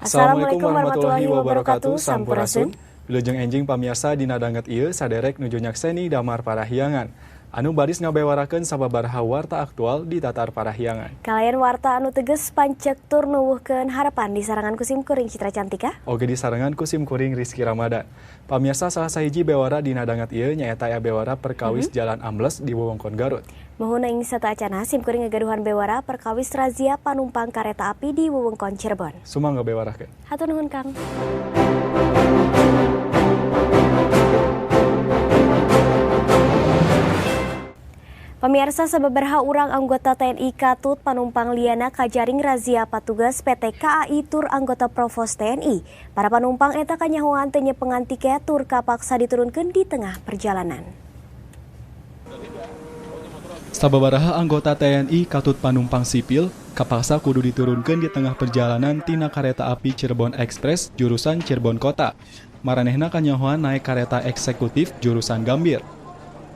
Assalamualaikum warahmatullahi wabarakatuh. Sampurasun. Wilujeng enjing pamiarsa, dina danget ieu saderek nuju nyakseni Damar Parahyangan anu baris ngabewarakeun sababaraha warta aktual di tatar Parahyangan. Kalayan warta anu teges, pancek tur nuwuhkeun harapan, disarengan ku sim kuring Citra Cantika. Oge disarengan ku sim kuring Rizky Ramadan. Pamiarsa, salah sahiji bewara dina danget ieu nyaeta aya bewara perkawis jalan ambles di wewengkon Garut. Muhun ing sateuacanna sim kuring ngagaduhan bewara perkawis razia panumpang kereta api di wewengkon Cirebon. Sumangga bewarakeun. Hatur nuhun, Kang. Pemirsa, sababaraha urang anggota TNI katut panumpang liana kajaring razia patugas PT KAI tur anggota Provos TNI. Para panumpang eta kanyahoan teu nyepengan tiket tur kapaksa diturunkan di tengah perjalanan. Sababaraha anggota TNI katut panumpang sipil kapaksa kudu diturunkan di tengah perjalanan tina kereta api Cirebon Express jurusan Cirebon Kota. Maranehna kanyahoan naik kereta eksekutif jurusan Gambir.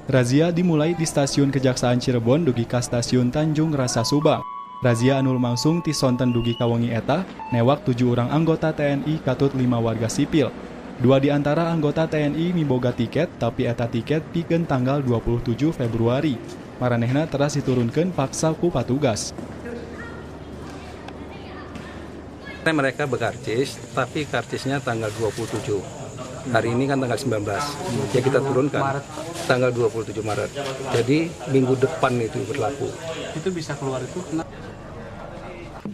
Razia dimulai di Stasiun Kejaksaan Cirebon dugi ka Stasiun Tanjung Rasa Subang. Razia anu lumangsung ti sonten dugi ka wengi eta newak 7 orang anggota TNI katut 5 warga sipil. Dua di antara anggota TNI miboga tiket, tapi eta tiket pikeun tanggal 27 Februari. Maranehna teras diturunkan paksa ku patugas. Mereka berkarcis, tapi karcisnya tanggal 27. Hari ini kan tanggal 19, ya kita turunkan tanggal 27 Maret. Jadi minggu depan itu berlaku. Itu bisa keluar itu?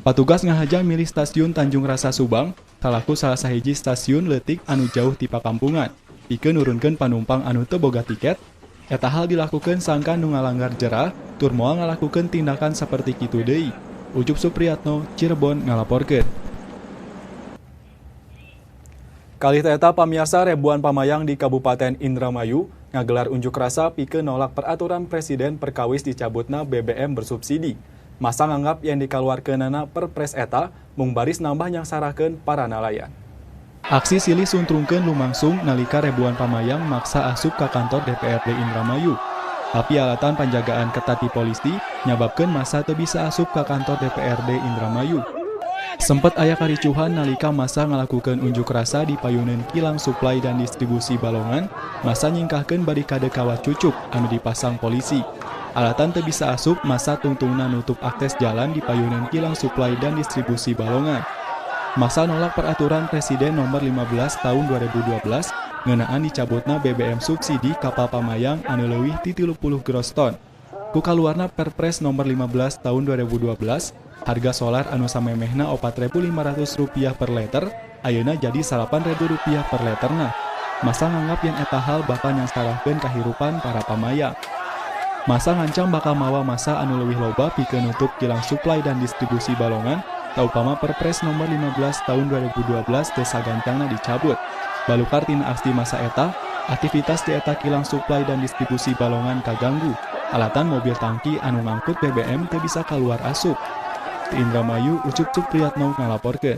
Patugas ngahaja milih Stasiun Tanjung Rasa Subang, salaku salah sahiji stasiun leutik anu jauh ti pakampungan. Pikeun nurunkeun panumpang anu teu boga tiket, eta hal dilakukan sangkan nu ngalanggar jera, tur moal ngalakukeun tindakan seperti kitu deui. Ucup Supriyatno, Cirebon ngalaporkeun. Kalih eta pamiarsa, ribuan pamayang di Kabupaten Indramayu ngagelar unjuk rasa pikeun nolak peraturan presiden perkawis dicabutna BBM bersubsidi. Masa nganggap yen dikaluarkeunana perpres eta mung baris nambah nyangsarakeun para nalayan. Aksi silih suntrungkeun lumangsung nalika ribuan pamayang maksa asup ka kantor DPRD Indramayu. Tapi alatan panjagaan ketat di polisi nyababkeun masa teu bisa asup ka kantor DPRD Indramayu. Sempat aya karicuhan nalika masa ngalakukeun unjuk rasa di payuneun kilang suplai dan distribusi Balongan, masa nyingkahkeun barikade kawat cucuk anu dipasang polisi. Alatan teu bisa asup, masa tungtungna nutup akses jalan di payuneun kilang suplai dan distribusi Balongan. Masa nolak peraturan Presiden nomor 15 tahun 2012 ngeunaan dicabutna BBM subsidi kapal pamayang anu leuwih ti 30 gross ton. Ku kaluarna Perpres nomor 15 tahun 2012, harga solar anu samemehna Rp4.500 per liter, ayeuna jadi Rp8.000 per literna. Masa nganggap yen eta hal bakal nyangsarakeun kahirupan para pamayang. Masa ngancam bakal mawa masa anu leuwih loba pikeun nutup kilang suplai dan distribusi Balongan, taupama Perpres nomor 15 tahun 2012 teu sagancangna dicabut. Balukar tina aksi masa eta, aktivitas di eta kilang suplai dan distribusi Balongan kaganggu. Alatan mobil tangki anu ngangkut BBM teu bisa keluar asup. Di Indramayu, Ucup Supriyatno ngalaporkeun.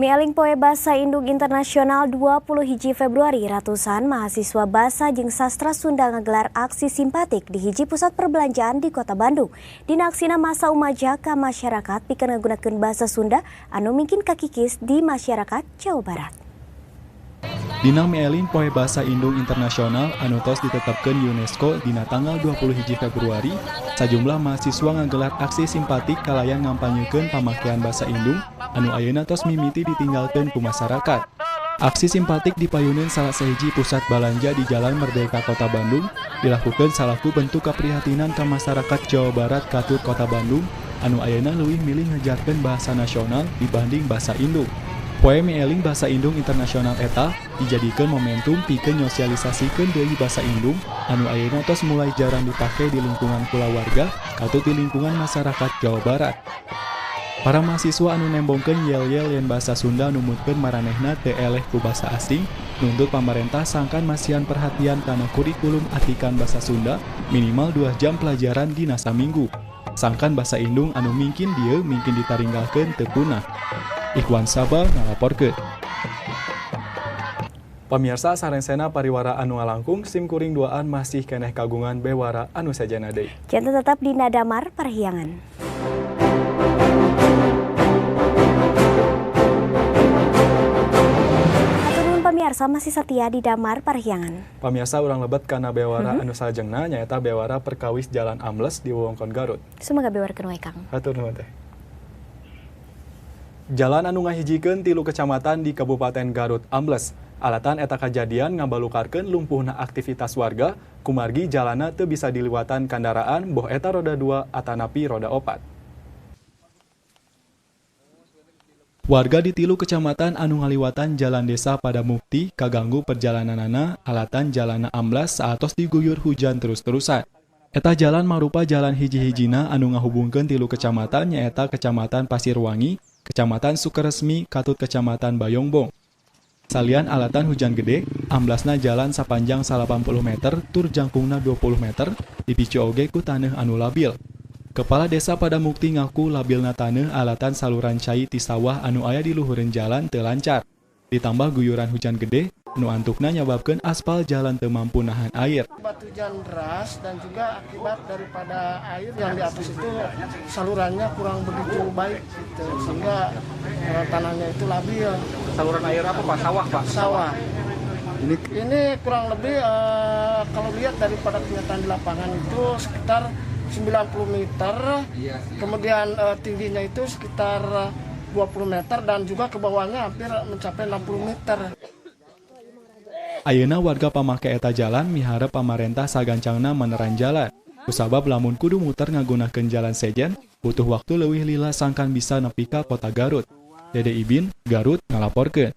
Mieling Poe Basa Indung Internasional 20 hiji Februari, ratusan mahasiswa Basa jeung Sastra Sunda ngagelar aksi simpatik di hiji pusat perbelanjaan di Kota Bandung. Dina aksina masa umaja ka masyarakat pikeun ngagunakeun bahasa Sunda anu mungkin kakikis di masyarakat Jawa Barat. Dina mieling Poe Basa Indung Internasional anu tos ditetapkeun UNESCO dina tanggal 20 hiji Februari, sajumlah mahasiswa ngagelar aksi simpatik kalayan ngampanyekeun pamakaian bahasa Indung anu ayeuna tos mimiti ditinggalkeun ku masyarakat. Aksi simpatik dipayuneun salah sahiji pusat balanja di Jalan Merdeka Kota Bandung dilakukan salaku bentuk keprihatinan ka masyarakat Jawa Barat katut Kota Bandung anu ayeuna leuwih milih ngejarkeun bahasa nasional dibanding bahasa Indung. Poe Mieling Bahasa Indung Internasional eta dijadikeun momentum pikeun nyosialisasikeun deui bahasa Indung anu ayeuna tos mulai jarang dipake di lingkungan kulawarga katut di lingkungan masyarakat Jawa Barat. Para mahasiswa anu nembongkeun yel-yel yen bahasa Sunda numutkeun maranehna teu eleh ku bahasa asing, nuntut pamarentah sangkan masihan perhatian kana kurikulum atikan bahasa Sunda minimal 2 jam pelajaran dina saminggu. Sangkan bahasa Indung anu mingkin dieu mingkin ditaringgalkeun teu punah. Ikhwan Sabah ngalaporkeun. Pemirsa, sarengsena pariwara anu ngalangkung, sim kuring duaan masih keneh kagungan bewara anu sajana deui. Janten tetap di Damar Parahyangan. Pamirsa masih setia di Damar Parahyangan. Pamirsa urang lebet kana bewara anu salajengna nyaeta bewara perkawis jalan ambles di wewengkon Garut. Sumangga bewarkeun wae Kang. Hatur nuhun teh. Jalan anu ngahijikeun 3 kecamatan di Kabupaten Garut ambles. Alatan eta kajadian ngabalukarkeun lumpuhna aktivitas warga kumargi jalanna teu bisa diliwatan kandaraan boh eta roda 2 atanapi roda 4. Warga di 3 kecamatan anu ngaliwatan jalan desa Padamukti kaganggu perjalananana alatan jalana amblas saatos diguyur hujan terus-terusan. Eta jalan marupa jalan hiji-hijina anu ngahubungkeun 3 kecamatan nyaeta Kecamatan Pasirwangi, Kecamatan Sukaresmi, katut Kecamatan Bayongbong. Salian alatan hujan gede, amblasna jalan sapanjang 80 meter tur jangkungna 20 meter dipicu oge ku taneuh anu labil. Kepala Desa Padamukti ngaku labilna taneuh alatan saluran cai ti sawah anu aya di luhureun jalan teu lancar. Ditambah guyuran hujan gede, nu antukna nyababkeun aspal jalan teu mampu nahan air. Akibat hujan deras dan juga akibat daripada air yang di atas itu salurannya kurang begitu baik gitu, sehingga tanahnya itu labil. Saluran air apa Pak? Sawah Pak? Sawah. Ini kurang lebih kalau lihat daripada kenyataan di lapangan itu sekitar 90 meter, kemudian tingginya itu sekitar 20 meter dan juga ke bawahnya hampir mencapai 60 meter. Ayeuna warga pamake eta jalan miharep pamarentah sagancangna meneran jalan. Kusabab lamun kudu muter ngagunakeun jalan sejen, butuh waktu leuwih lila sangkan bisa nepi ka kota Garut. Dede Ibin, Garut ngalaporkeun.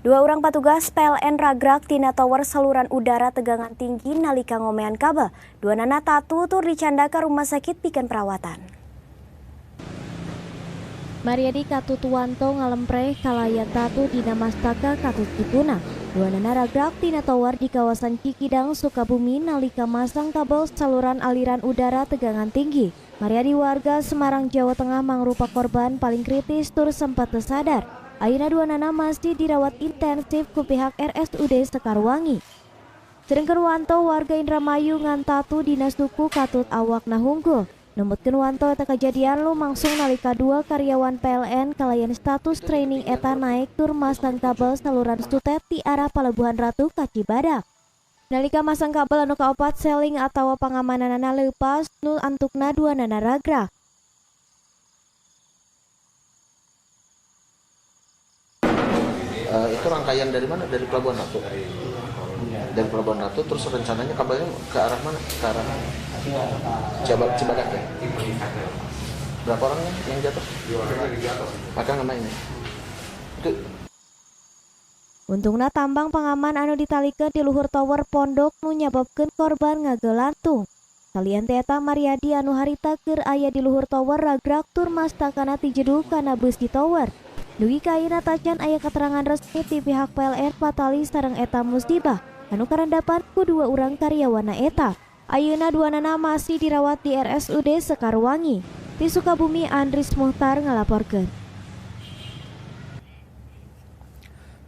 2 orang patugas PLN ragrak tina tower saluran udara tegangan tinggi nalika ngomean kabel. 2 nana tatu tur dicanda ka rumah sakit pikeun perawatan. Mariadi Katut Wanto ngalempreh kalayan tatu dina mastaka katut kipuna. 2 nana ragrak tina tower di kawasan Cikidang, Sukabumi nalika masang kabel saluran aliran udara tegangan tinggi. Mariadi warga Semarang, Jawa Tengah mangrupa korban paling kritis tur sempat tersadar. Ayeuna 2 nana masih dirawat intensif ku pihak RSUD Sekarwangi. Sedengkeun Wanto warga Indramayu ngan tatu dina suku katut awakna hungkul. Numutkeun Wanto eta kejadian lumangsung nalika 2 karyawan PLN kalayan status training eta naik tur masang kabel saluran sutet ti arah Palabuhan Ratu ka Cibadak. Nalika masang kabel anu kaopat seling atawa pangamananana leupas nu antukna 2 nana ragrak. Itu rangkaian dari mana? Dari Pelabuhan Ratu. Dari Pelabuhan Ratu, terus rencananya kabelnya ke arah mana? Ke arah Cibadak ya? Berapa orangnya yang jatuh? Maka nggak main ya? Itu. Untungna tambang pengaman anu ditalikeun di luhur tower pondok nu nyababkeun korban ngagelantung. Salian ti eta Mariadi anu harita keur aya di luhur tower ragrak tur mastakana tijedu kana beus di tower. Dugi ka ayeuna tacan aya keterangan resmi ti pihak PLN patali sareng eta musibah anu karandapan ku 2 urang karyawanna eta. Ayeuna 2 nana masih dirawat di RSUD Sekarwangi. Di Sukabumi, Andris Muhtar ngalaporkeun.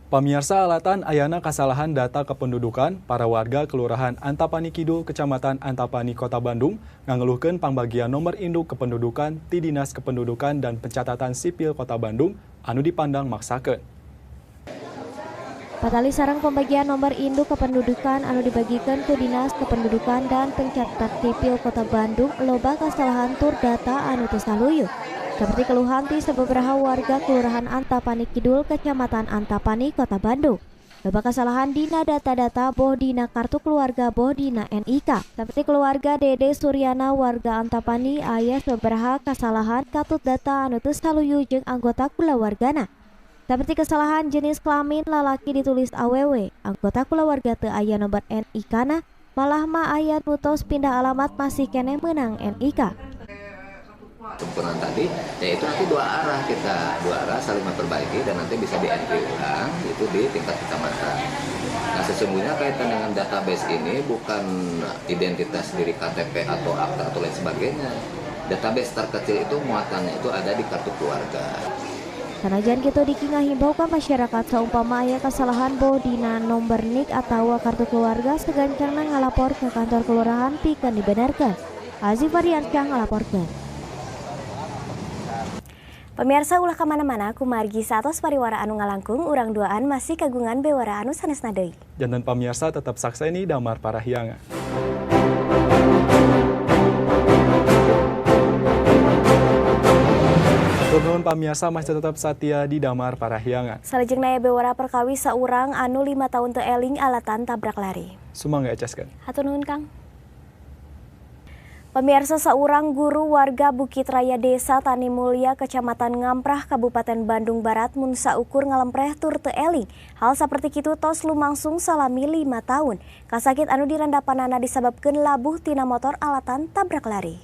Pamirsa alatan ayana kasalahan data kependudukan para warga Kelurahan Antapani Kidul, Kecamatan Antapani, Kota Bandung ngangeluhkeun pangbagian nomor induk kependudukan ti Dinas Kependudukan dan Pencatatan Sipil Kota Bandung anu dipandang maksakeun. Patali sareng pembagian nomor induk kependudukan anu dibagikan ke Dinas Kependudukan dan Pencatatan Sipil Kota Bandung loba kasalahan tur data anu teu saluyu. Seperti keluhan ti sababaraha warga Kelurahan Antapani Kidul, Kecamatan Antapani, Kota Bandung. Loba kesalahan dina data-data boh dina kartu keluarga boh dina NIK. Seperti keluarga Dede Suryana warga Antapani aya sababaraha kesalahan katut data anu teu saluyu jeung anggota kulawargana. Seperti kesalahan jenis kelamin lalaki ditulis AWW, anggota kulawarga teu aya nomor NIK-na, malah mah aya nu tos pindah alamat masih keneh meunang NIK. Sempurna tadi, yaitu nanti 2 arah kita, 2 arah saling memperbaiki dan nanti bisa di entry ulang itu di tingkat kecamatan. Nah sesungguhnya kaitan dengan database ini bukan identitas diri KTP atau akta atau lain sebagainya. Database terkecil itu muatannya itu ada di kartu keluarga. Sanajan kitu Diki ngahimbau ka masyarakat saumpama aya kesalahan boh dina nomor NIK atawa kartu keluarga segancangna ngalapor ke kantor kelurahan pikeun dibenarkeun. Azif Ariansyah ngalaporkeun. Pemirsa, ulah kemana-mana kumargi saatos pariwara anu ngalangkung, urang duaan masih kagungan bewara anu sanesna deui. Janten pamirsa tetap sakseni Damar Parahyangan. Nuhun pamirsa masih tetap satia di Damar Parahyangan. Salajengna aya bewara perkawis saurang anu 5 tahun teu eling alatan tabrak lari. Sumangga, eceskeun. Hatur nuhun, Kang. Pemirsa, seorang guru warga Bukit Raya, Desa Tani Mulia, Kecamatan Ngamprah, Kabupaten Bandung Barat, mun saukur ngalempreh tur teu eling. Hal seperti kitu tos lumangsung salami 5 tahun. Kasakit anu direndapanana disebabkan labuh tina motor alatan tabrak lari.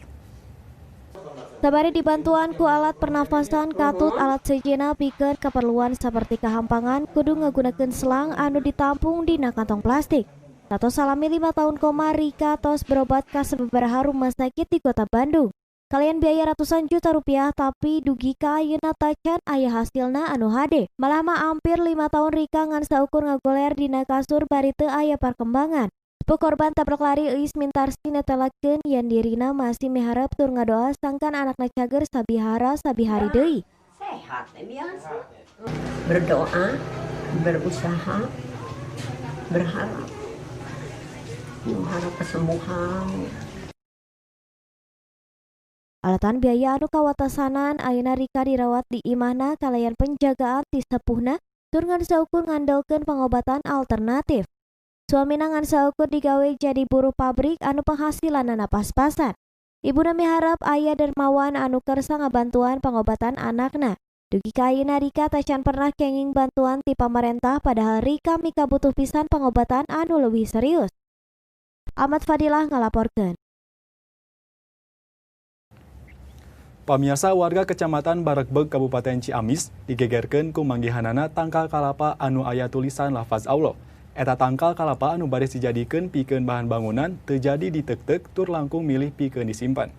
Sabari dibantuan ku alat pernafasan katut alat sejenna pikeun keperluan seperti kehampangan kudu ngagunakeun selang anu ditampung dina kantong plastik. Satos salami 5 tahun koma, Rika tos berobat ke beberapa rumah sakit di kota Bandung. Kalian biaya ratusan juta rupiah, tapi dugi ka ayeuna tacan aya hasilna anu hade. Malah mah hampir 5 tahun Rika ngan saukur ngagoler dina kasur bari teu aya perkembangan. Sepuh korban tabrak lari, Euis Mintarsi, netelakeun yen dirina masih miharep tur ngadoa sangkan anakna cager sabihara sabihari deui. Sehat biasa. Berdoa, berusaha, berharap mengharap kesembuhan. Alatan biaya anu kawatasanan, ayeuna Rika dirawat di imahna kalayan penjagaan ti sepuhna tur ngan saukur ngandalkeun pengobatan alternatif. Suamina ngan saukur digawe jadi buruh pabrik anu penghasilanana pas-pasan. Ibuna miharap aya dermawan anu kersa ngabantuan pengobatan anakna. Dugi ka ayeuna Rika tacan pernah kenging bantuan ti pamarentah, padahal Rika mika butuh pisan pengobatan anu leuwih serius. Ahmad Fadilah ngalaporkeun. Pamiarsa, warga Kecamatan Baregbeg, Kabupaten Ciamis digegerkeun ku manggihanana tangkal kalapa anu aya tulisan lafaz Allah. Eta tangkal kalapa anu baris dijadikeun pikeun bahan bangunan teu jadi diteukteuk tur langkung milih pikeun disimpan.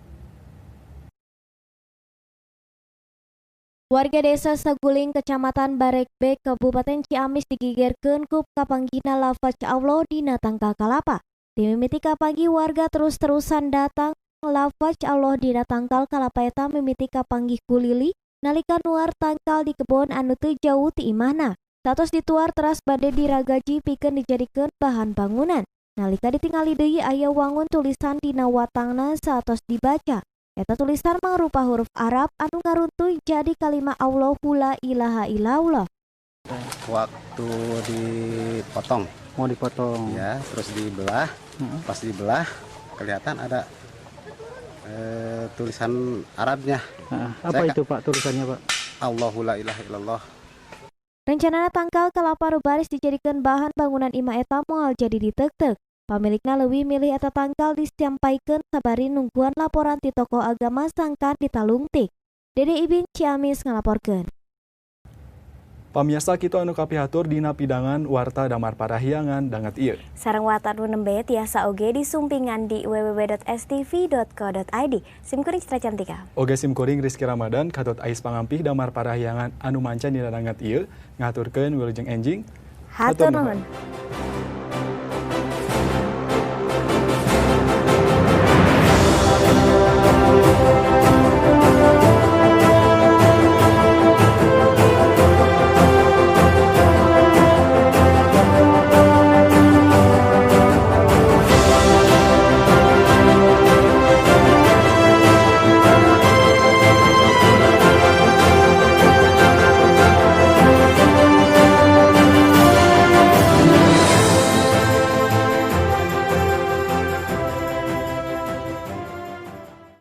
Warga Desa Saguling, Kecamatan Baregbeg, Kabupaten Ciamis digegerkeun ku kapanggihna lafaz Allah dina tangkal kalapa. Dimimiti kapanggih, warga terus-terusan datang. Lafaz Allah dina tangkal kalapa eta mimiti kapanggih ku Lili nalika nuar tangkal di kebon anu teu jauh ti imahna. Satos dituar teras bade diragaji pikeun dijadikeun bahan bangunan. Nalika ditingali deui, aya wangun tulisan dina watangna saatos dibaca. Eta tulisan mangrupa huruf Arab anu ngaruntuy jadi kalima Allahu la ilaha illallah. Waktu dipotong. Mau dipotong. Ya, terus dibelah. Pas dibelah kelihatan ada tulisan Arabnya. Apa itu, Pak, tulisannya, Pak? Allahu la ilaha illallah. Rencanana tangkal kalapa nu baris dijadikeun bahan bangunan imah eta moal jadi diteukteuk. Pamilikna leuwih milih eta tangkal disampaikeun sabari nungguan laporan ti tokoh agama sangkan ditalungtik. Dede Ibin, Ciamis ngalaporkeun. Pamiarsa, kitu anu kapihatur dina pidangan Warta Damar Parahyangan danget ieu. Sareng warta nu nembe tiasa oge disumpingan di www.stv.co.id. Simkuring Citra Cantika. Oge simkuring Rizky Ramadan katut ais pangampih Damar Parahyangan anu manca dina danget ieu ngaturkeun wilujeng enjing. Hatur nuhun.